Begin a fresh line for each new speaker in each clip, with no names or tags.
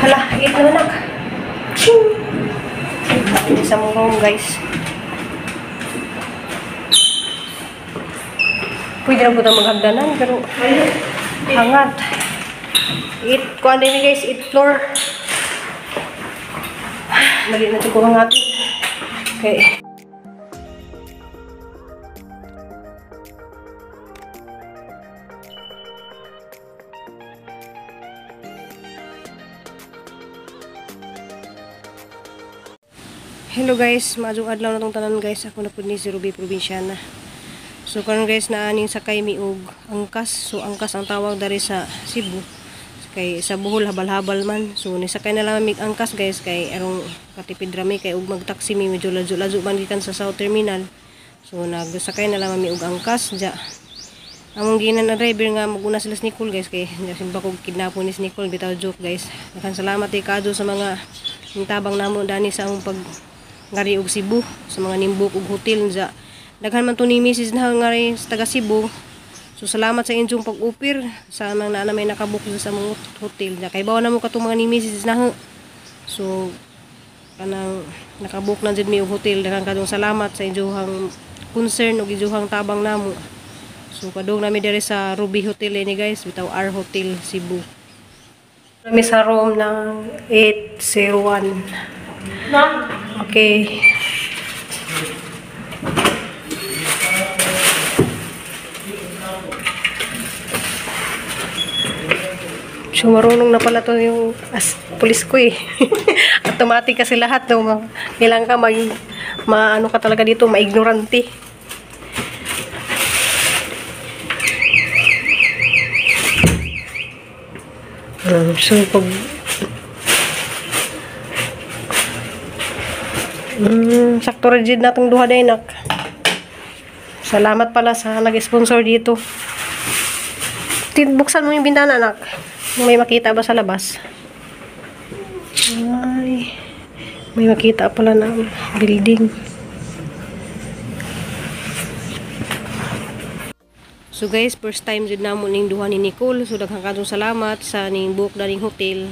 Hala, 8 na anak. Ching! Sa mong room, guys. Pwede na po tayo maghagdanan, pero hangat. 8, kuan din guys, 8 floor. Dali na ito ko hangatin. Okay. Hello guys, maadjong adlaw na tong tanan guys. Ako na pud ni si Ruby Probinsyana. So karon guys naaning sakay mi og angkas. So angkas ang tawag dari sa Cebu. Kay sa Bohol habal-habal man. So nisakay na lang mig angkas guys kay arong katipid ra mi kay og magtaksi mi medyo ladyo-ladyo man gikan sa South Terminal. So nagsakay na lang mi og angkas ja. Among ginan na driver nga maguna sila si Nicole guys kay simba kog kidnapon ni si Nicole bitaw joke guys. Daghang salamat kay kadto sa mga tabang namo dani sa among pag ngari og Cebu sa mga nimbuk og hotel ja. Daghan man to ni Mrs. na ngari sa taga Cebu. So salamat sa inyong pag-upir sa mga naa na may nakabook sa among hotel. Ja kay bawa na mo katong mga ni Mrs. na. So kanang nakabook na jud mi og hotel. Daghan kadtong salamat sa inyong concern ug inyong tabang namo. So padung nami diri sa Ruby Hotel ni guys, bitaw R Hotel Cebu. Nami sa room ng 801. Okay. So marunong na pala to yung as pulis ko eh. Automatic kasi lahat no. Kailangan ka mag maano ka talaga dito, maignorante. So pag sakto rigid na itong duha day nak. Salamat pala sa nag-sponsor dito. Buksan mo yung bintana nak. May makita ba sa labas? Ay, may makita pala na building. So guys, first time jud namo ning duha ni Nicole. So daghang kadtong salamat sa ning book daning hotel.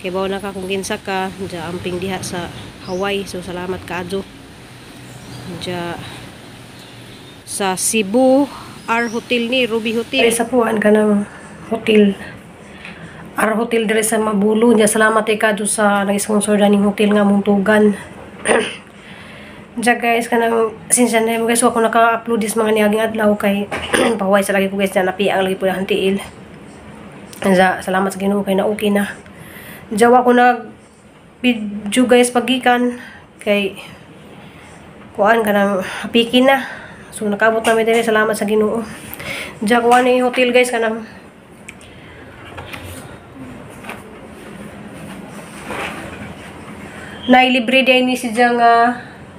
Kay bawo na ka kung kinsa ka dya amping diha sa Hawaii. So salamat kaadyo. Dya sa Cebu R Hotel ni Ruby Hotel. Ay, sa puan ka ng hotel. R Hotel dire sa Mabulo. Dya salamat kay kadyo sa nag-sponsor daning hotel nga mong tugan. Diya guys, kanang sinsya na guys, ako naka-upload this mga niaging adlaw kay pahuway sa lagi ko guys, napiang lagi po na tiil. Diya, salamat sa Ginoo kay na okay na. Diya ako nag video guys pagikan kay kuan kanang apiki na. So nakaabot nami diri, salamat sa Ginoo. Diya kuan ni hotel guys kanang nailibre din ni si diya nga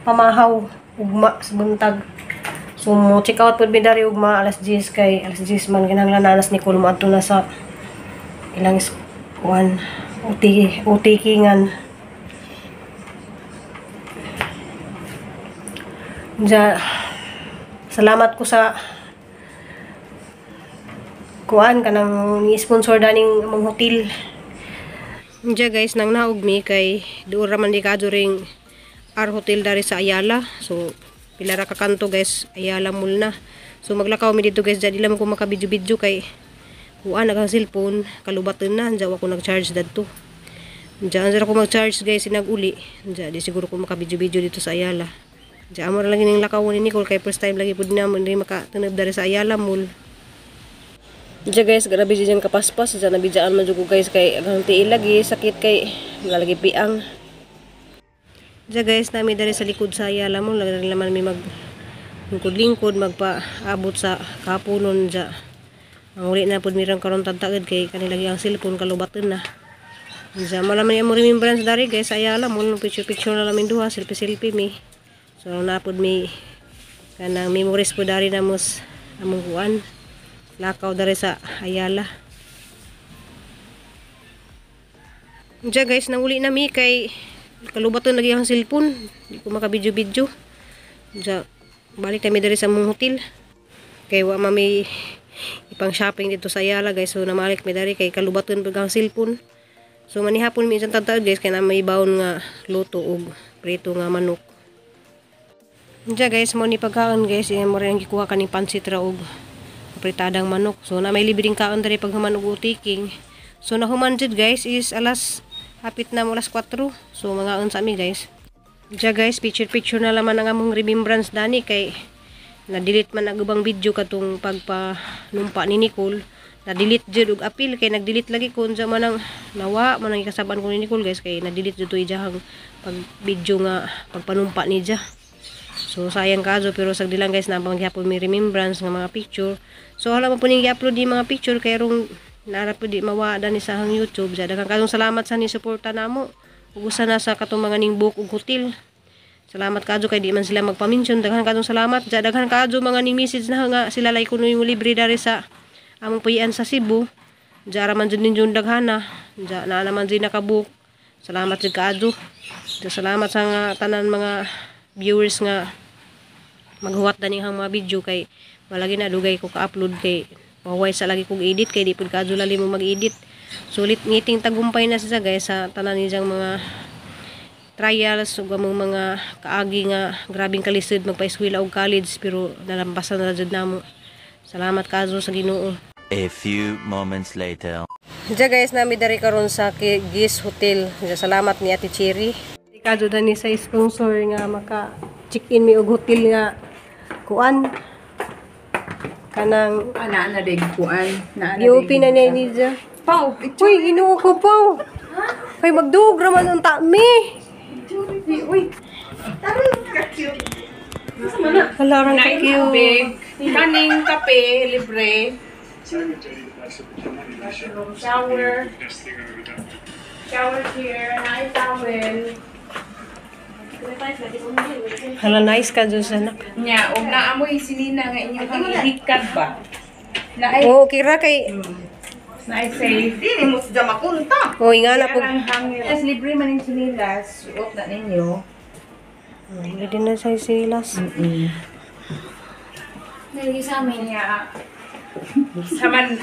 pamahaw ugma sa buntag. So mo check out pud mi dari ugma alas 10 kay alas 10 man kinahanglan na alas Nicole moadto na sa ilang kuan OT OT-kingan. Diya, salamat ko sa kuan kanang ni-sponsor daning among hotel. Diya guys, nang naog mi kay duol ra man di kadto ring R Hotel dari sa Ayala. So pila ra ka kanto guys, Ayala Mall na. So maglakaw mi dito guys, diya di lang ko maka-video-video kay kuan ang cellphone kalubaton na. Diya ako nag-charge dadto. Diya anjir ako mag-charge guys sinag-uli. Diya di siguro ko maka-video-video dito sa Ayala. Diya amo ra lang ning lakaw ni Nicole kay first time lagi pud namo diri makatanob dari sa Ayala Mall. Diya guys, grabe diyan kapaspas. Diya nabidjaan man jud ko guys kay ang tiil lagi sakit kay lagi piang. Diya guys, nami dari sa likod sa Ayala Mall, lagi naman mi mag lingkod-lingkod magpaabot sa kapunon diya. Ang uli na pud mirang karon tagtagad kay kanila lagi ang cellphone kalubaton na. Diya mo laman imo remembrance dari guys sa Ayala Mall, picture-picture na lamin duha, selfie-selfie mi. So na pud mi kanang memories pud dari namos among kuan lakaw dari sa Ayala. Diya guys, nanguli na mi kay kalubaton lagi ang cellphone, di ko maka-video-video. Diya balik kami dari sa among hotel. Kay wa mami ipang shopping dito sa Ayala guys, so namalik mi dari kay kalubaton pag ang cellphone. So manihapon mi isang tagtaod guys kay na may baon nga luto og prito nga manok. Diya guys, mo ni pagkaon guys, mo rin ang gikuha kaning pansit ra og pritadang manok. So na may libreng kaon diri pag human og utiking. So nahuman jud guys is alas hapit na mo alas 4. So mga unsa mi guys. Diya guys, picture picture na laman ang among remembrance dani kay na-delete man ang ubang video katong pagpanumpa ni Nicole. Na-delete jud og apil kay nag-delete lagi ko unsa man ang nawa man ang ikasaban ko ni Nicole guys kay na-delete jud to ijahang pag video nga pagpanumpa niya. So sayang kaso pero sagdi lang guys na maghapon may remembrance nga mga picture. So hala mo po ning i-upload yung mga picture kay rong naara po di mawada ni sa hang YouTube. Sa daghang kayong salamat sa ni suporta namo. Ug usa na sa katong mga ning book ug hotel. Salamat kaadyo kay di man sila magpa-mention. Daghan kaadyo salamat. Sa daghan kaadyo mga ning message na nga sila lay kuno yung libre dari sa among puy-an sa Cebu. Diya ra man jud ninyo daghana. Diya na naman jud nakabook. Salamat jud kaadyo. Diya salamat sa nga tanan mga viewers nga maghuwat dani ang mga video kay malagi na dugay ko ka-upload kay maway sa lagi kong edit kay di pud kaadyo lali mo mag-edit. Sulit ngiting tagumpay na siya guys sa tanan niyang mga trials ug among mga kaagi nga grabing kalisod magpa-eskwela og college pero nalampasan na jud namo. Salamat kaadyo sa Ginoo.
A few moments later.
Diya guys, nami dari karon sa Gis Hotel. Diya, salamat ni Ate Cherry. Kadyo dani sa sponsor nga maka check-in mi og hotel nga kuan kanang
Ana na dig kuan. Na na
gi-open na niya ni Diya.
Pau,
Uy, Ginoo ko po. Uy, magduog raman unta mi.
Uy. Ka-cute.
Hala rang ka-cute.
Kaning kape libre. Shower. Shower here, nice towel.
Hala, nice ka dyan sa anak.
Nya, og naamoy sinina nga inyong hikad ba? Naay
Oo, kira kay
naay safe.
Dili mo siya makunta.
Uy, nga na po.
Ang hangin. Yes, libre man yung sinilas. Suot na ninyo.
Hindi din na sa sinilas.
Nya. Saman.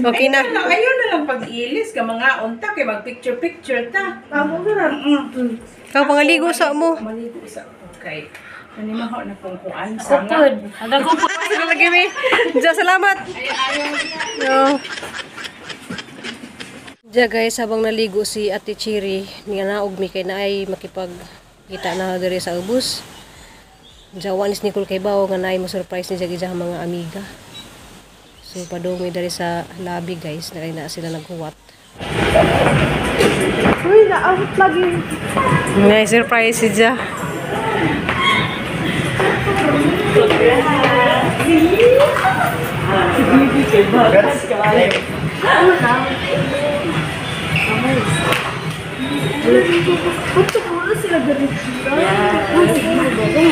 Okay na.
Ayun na lang, ayun na lang pag-ilis ka mga unta kay mag picture picture ta.
Amo na.
Ikaw, pangaligo sa mo.
Maligo sa okay. Nanimaho na pong kuan sa nga.
Sige lagi mi. Diya, salamat. No. Diya guys, habang naligo si Ate Chiri, niya naog mi kay naay makipag kita na diri sa ubos. Diya wa ni Nicole kay bawo nga naay mo surprise ni Diya mga amiga. So padung mi diri sa lobby guys, na kay na sila naghuwat.
Uy, naawat lagi.
May surprise si Diya.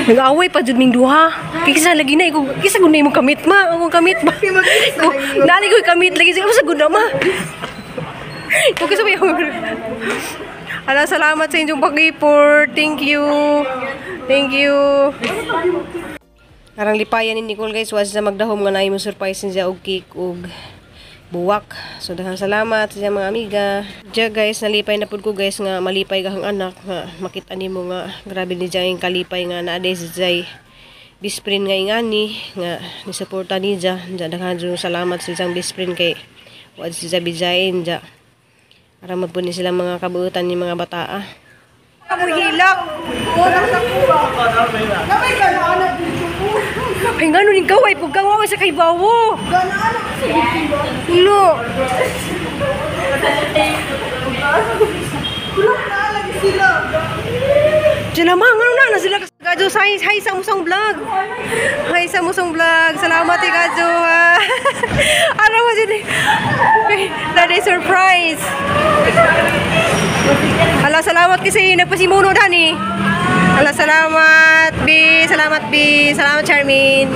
Nag-away pa jud ming duha. Kay kisa lagi na ikaw, kisa gud na imong kamit ma, akong kamit ma. Ko nani ko kamit lagi sa sa gud na ma. Ko kisa ba yung Ala, salamat sa inyong pag-report. Thank you. Thank you. Arang lipayan ni Nicole guys, was na magdahom nga naay mo surprise niya og cake og buwak. So daghang salamat sa mga amiga. Diya guys, nalipay na pud ko guys nga malipay gahang anak nga makita nimo nga grabe ni Jay ang kalipay nga naa day si Jay best friend nga ingani nga ni suporta niya. Diya daghan jud salamat sa isang best friend kay wa si Jay bijain diya. Aram pud ni sila mga kabuutan ni mga bataa. Amo hilak.
Namay ganaan na dito ko.
Ay ngano ning kaway pug kawa sa kay bawo.
Ganaan na sa dito.
Ulo.
Kulong na lagi sila.
Sila ma, ngano na na sila Kadyo, hi, hi sa musang vlog. Hi sa musang vlog. Salamat eh, Kadyo. Ha. Ano mo dyan? That is surprise. Hala, salamat kasi nagpasimuno dani. Hala, salamat, B. Salamat, B. Salamat, Charmaine.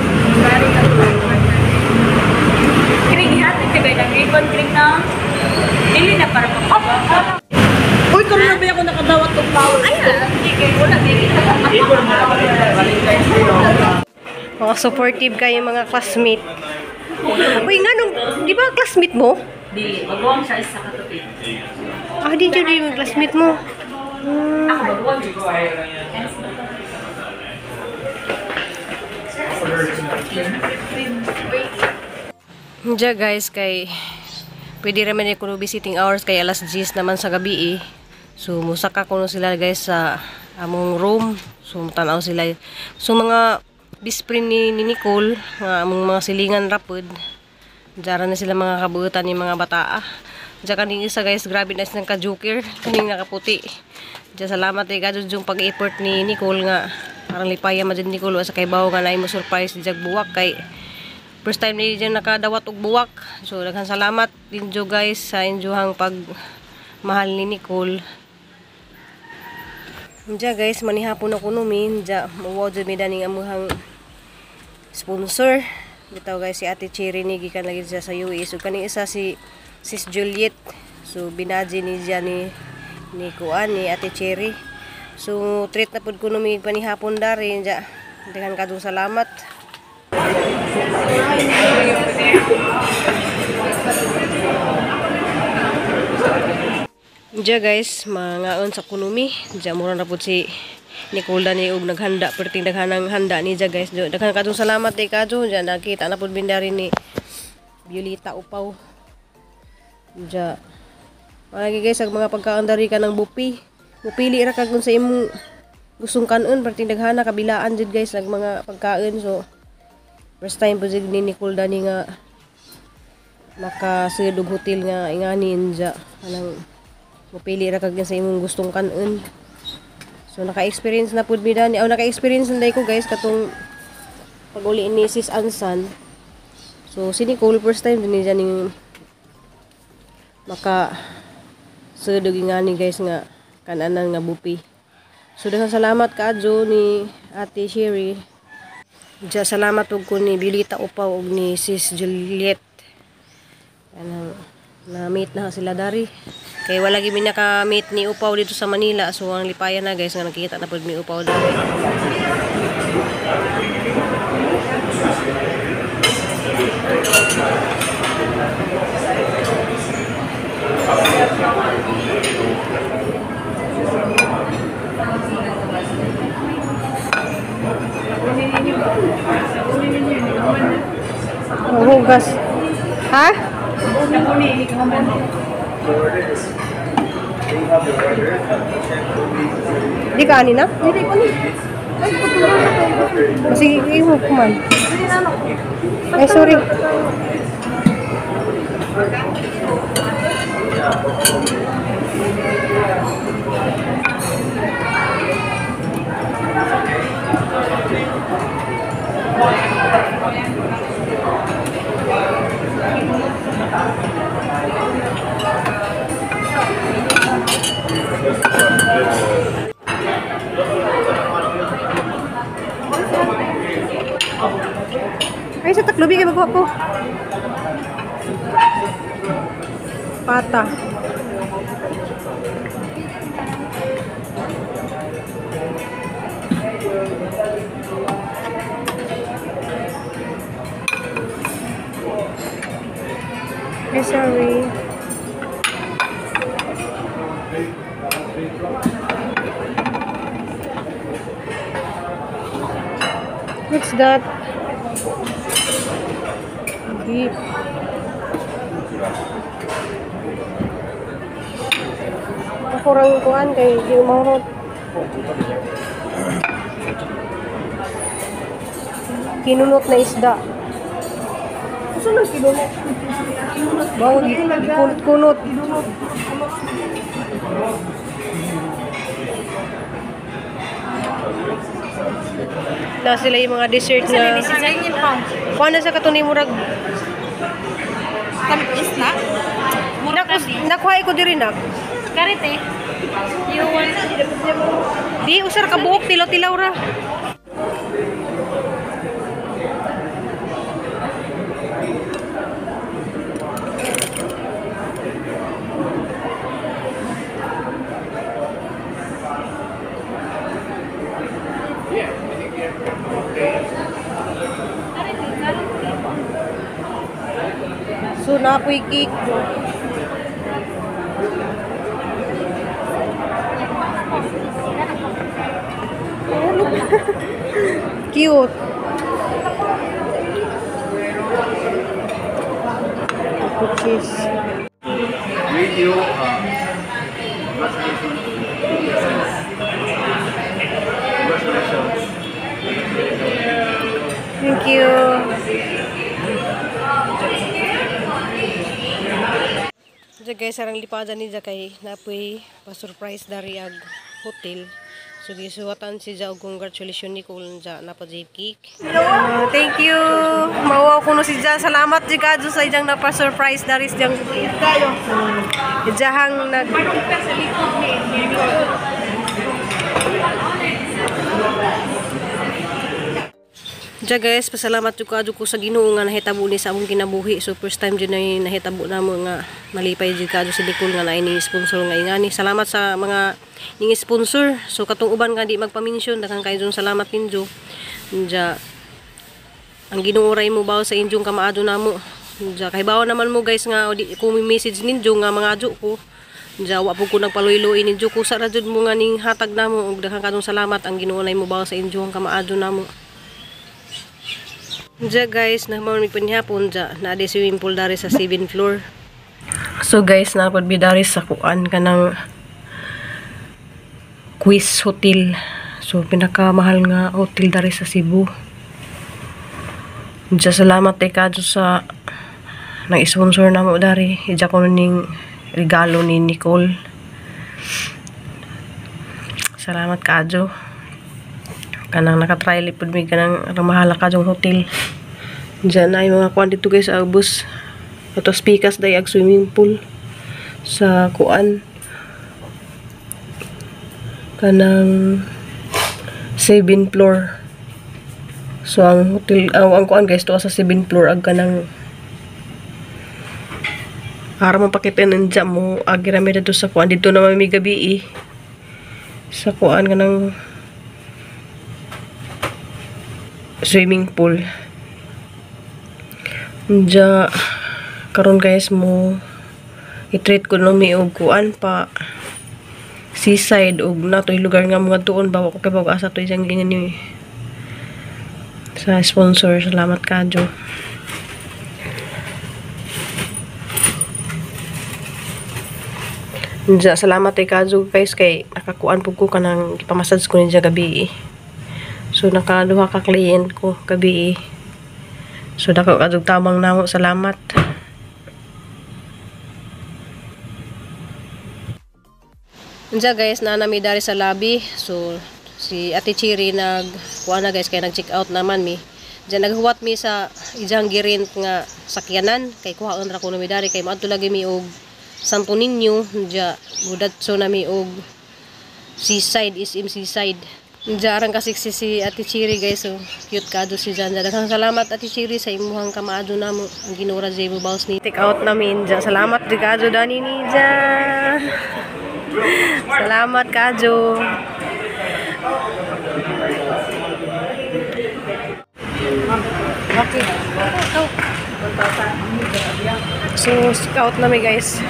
Kring ihatid ka kay nang ikon kring na. Dili na para mapapa.
Uy, karon na ba ako nakadawat og power?
Ay, hindi kay wala dili.
Mga supportive kayo mga classmate. Uy, nga nung, di ba classmate mo?
Dili, magwang siya isa ka tubig.
Ah, di jud yung classmate mo.
Ako ba buwag jud sa.
Diya guys, kay pwede raman yung kuno visiting hours kay alas 10 naman sa gabi eh. So musaka kuno sila guys sa among room. So tanaw sila. So mga best friend ni Nicole, nga among mga silingan rapod. Diyan na sila mga kabuutan ni mga bataa. Diyan kaning isa guys, grabe na silang ka-joker, kaning nakaputi. Diyan salamat eh kadto yung pag-effort ni Nicole nga parang lipaya man jud Nicole wa sa kay bawo nga naay mo surprise dijag buwak kay first time ni diyan nakadawat og buwak. So daghan salamat ninyo guys sa inyohang pagmahal ni Nicole. Diyan guys, manihapon ako numin. Diyan, muwaw dyan mi daning amuhang sponsor. Bitaw guys, si Ate Cherry ni gikan lagi siya sa UAE. So kaning isa si Sis Juliet. So binaji ni siya ni kuan ni Ate Cherry. So treat na pud ko numi panihapon dari. Diyan, daghan kadtong salamat. Diya guys, mangaon sa kunumi. Diya mura na po si Nicole Dani og naghanda, perting daghanang handa ni diya guys. Daghan kadtong salamat kay kadto. Diya nakita na pud bindari ni Violeta Upaw. Diya. Malagi guys, ang mga pagkaon dari ka ng bupi. Mupili ra ka kung sa imong gustong kanon, perting daghana kabilaan jud guys ang mga pagkaon. So first time po jud ni Nicole Dani nga makasud og hotel nga ingani diya. Kanang mupili ra kag sa imong gustong kanon. So naka-experience na pud mi dani. Aw naka-experience na ko guys katong pag-uli ni Sis Ansan. So si Nicole first time din niya ning maka sud og ingani guys nga kananan nga bupi. So daghang salamat kaadyo ni Ate Sherry. Diya salamat ug ko ni Bilita Upaw ug ni Sis Juliet. Kanang na-meet na sila dari. Kay wala gyud mi naka-meet ni Upaw dito sa Manila. So ang lipayan na guys nga nakita na pud mi Upaw dari. Hugas. Ha? Di ka ani na? Di ko ni. Sige, imo kuman. Ay, sorry. Ay, sa taklubi kay magwa ko. Pata. Ay, sorry. What's that? Beef. Ako rang kuan kay di umahurot. Kinunot na isda.
Gusto na kinunot.
Wow, kunot-kunot. Na sila yung mga dessert na. Kuan na sa katuni murag.
Tamis na?
Nakuha ko diri na.
Karite. You want
Di usar ka buok tilaw-tilaw ra. So, napoy cake. Cute. Cookies.
With you, congratulations. Congratulations.
Thank you. Diya guys, sarang lipada ni Diya kay napoy pa-surprise dari ag hotel. So gisuwatan si Diya og congratulations ni Nicole Diya napa cake. Thank you. Mauwaw kuno si Diya. Salamat jud kadto sa iyang napa-surprise dari siyang kayo. Diyahang nag Diya guys, pasalamat jud kaadto ko sa Ginoo nga nahitabo ni sa among kinabuhi. So first time jud na nahitabo namo nga malipay jud kaadto si Nicole nga naay ni sponsor nga ingani. Salamat sa mga ning sponsor. So katong uban nga di magpa-mention, daghan kayo jud salamat ninyo. Diya ang Ginoo ray mo bawo sa inyong kamaadto namo. Diya kahibaw naman mo guys nga o di ko message ninyo nga mga adyo ko. Diya wa pud ko nagpaluy-luy ninyo ko sa ra jud mo nga ning hatag namo ug daghan kadtong salamat ang Ginoo nay mo bawo sa inyong kamaadto namo. Diya guys, nahimawon mi panihapon diya, naa di swimming pool dari sa 7th floor. So guys, napod mi dari sa kuan kanang Quiz Hotel. So pinakamahal nga hotel dari sa Cebu. Diya salamat kay kadto sa nang-sponsor namo dari. Diya ko ning regalo ni Nicole. Salamat kadto. Kanang nakatry lipod mi kanang mahala ka jong hotel. Diyan ay mga kuan dito guys sa bus. Ato speakers day ag swimming pool sa kuan kanang 7th floor. So ang hotel ang kuan guys to sa 7th floor ag kanang para mapakita nandiyan mo agi ra mi dito sa kuan dito na mi gabi eh. Sa kuan kanang swimming pool. Diya karon guys mo i-treat ko no mi og kuan pa seaside og natoy lugar nga mga tuon ba ko kay asa toy siyang ganyan ni sa sponsor. Salamat kadyo. Diya salamat kay kadyo guys kay nakakuan pud ko kanang gipamassage ko niya gabi eh. So nakaduha ka client ko gabi eh. So dako kadtong tamang namo, salamat. Unsa guys, naa nami dari sa lobby. So si Ate Chiri nag kuan na guys kay nag-check out naman mi. Diyan naghuwat mi sa ijang girent nga sakyanan kay kuhaon ra kuno mi dari kay moadto lagi mi og Santo Niño. Diya mudatso na mi og Seaside, SM Seaside. Diya arang kasiksi si Ate Chiri guys. So cute kado si Jan. Daghang salamat Ate Chiri sa imuhang kamaadto namo. Ang Ginoo ra jay mobaws ni. Take out namin diya. Salamat di kadyo dani ni diya. Salamat kadyo. Okay. So check out nami guys.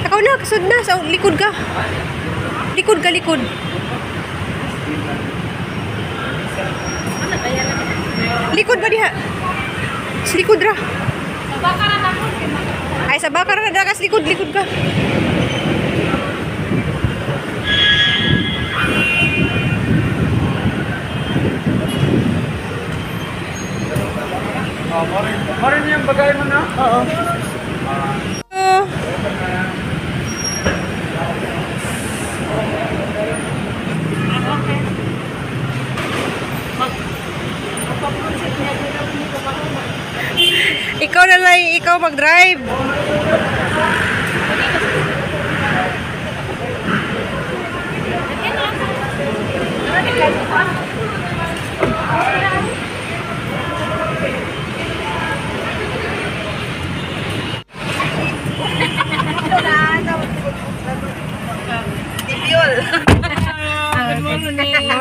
Ikaw na, kasud na sa likod ka. Likod ka, likod. Likod ba diha? Sa likod ra. Ay, sa baka ra na, sa likod, likod ka.
Marin yung bagay mo na?
Oo. Ikaw na lang, ikaw mag-drive.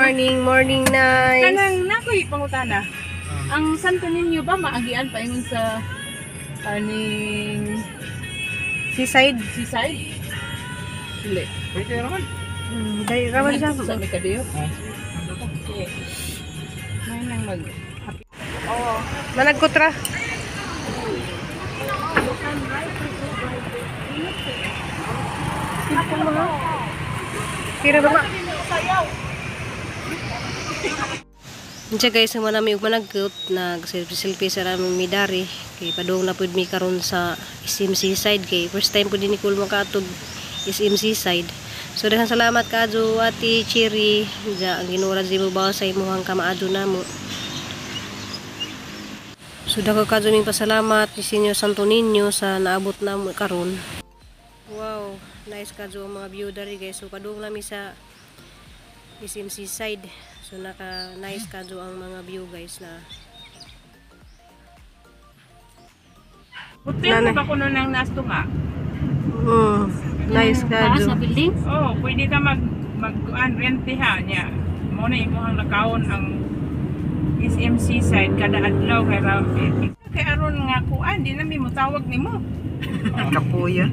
Morning, morning, nice.
Kanang nakoy pangutana. Ang Santo Niño ba maagian pa ingon sa kaning
Seaside?
Seaside? Dili.
Pwede naman.
Dali raman siya.
Sa may kadiyo. May nang mag
Managkot ra. Kira ba? Unsa guys, ang manami og managkot nag selfie sa rami mi dari kay padung na pud mi karon sa SM Seaside kay first time pud ni Nicole makaatog SM Seaside. So daghang salamat kaadyo Ate Cherry ja ang Ginoo ra mo ba sa imuhang kamaadyo namo. So dako kadyo ming pasalamat ni Senyor Santo Niño sa naabot namo karon. Wow, nice kadyo ang mga view dari guys. So padung nami sa SM Seaside. So naka nice kadyo ang mga view guys na.
Hotel
Nanay.
ba kuno nang nasto nga?
Nice
Taas
kadyo.
na building.
Oh, pwede ka mag mag kuan rentiha niya. Mo na imong nakaon ang SMC side kada adlaw kay ra kay aron nga kuan di na mi motawag nimo.
Kapuya.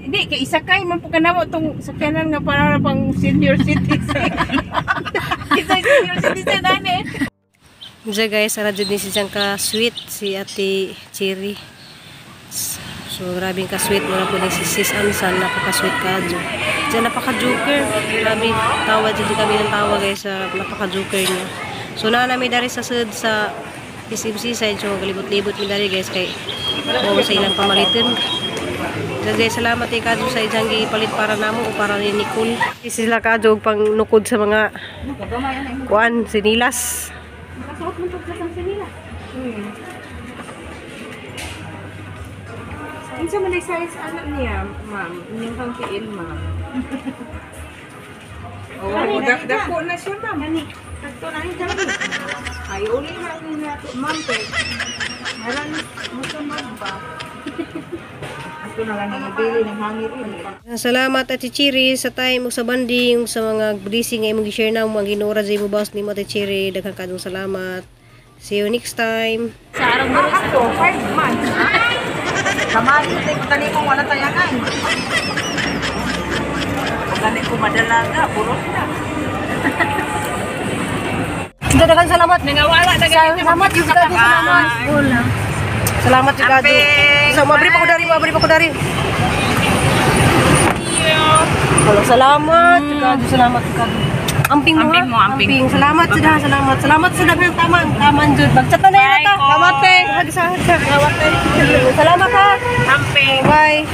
Hindi kay isakay man po kanamo tong sakyanan nga para pang senior citizen. Isa senior citizen ani.
Diyan guys, ara jud ni si siyang ka sweet si Ate Cherry. So grabe ka sweet mo na po ni si Sis Ansan, napaka sweet ka dyan. Diyan napaka joker. Grabe tawa jud kami ng tawa guys sa napaka joker niya. So naa nami dari sa sud sa SMC side, so galibot-libot mi dari guys kay mo sa ilang pamalitin. Diyan guys, salamat kay kadyo sa iyang gipalit para namo o para ni Nicole. Sila kadyo og pang nukod sa mga kuan sinilas.
Nakasuot man pag sa sinila.
Unsa man ay size anak niya, ma'am? Inyong kang tiil, ma'am. Oh, dako na siya, ma'am.
Tagto na ni dami.
Ay, uli na rin nato, ma'am. Kay meron mo sa ba? Ato na lang ang nabili ng hangir rin.
Salamat Ate Chiri sa time ug sa banding ug sa mga blessing nga imong gi-share namo ang Ginoo ra jud mo boss nimo Ate Chiri. Daghang kaayong salamat. See you next time.
Sa arang buro sa
Ako, 5 months.
Kamali, tayo ko mong wala tayangan. Kung gani ko madalaga, puros na.
Daghang salamat.
Nangawala na ganito.
Salamat jud kaayo, salamat. Salamat jud kaayo. So mabri pa ko dari, mabri pa ko dari. Hello, salamat jud kaayo, salamat jud kaayo. Amping mo, ha?
Amping mo, amping.
Salamat jud ha, salamat. Salamat sa daghang taman, taman jud. Magchat na na
Bye,
ta.
ko.
Salamat te. Hag sa hag sa. Salamat te. Salamat ha.
Amping.
Bye.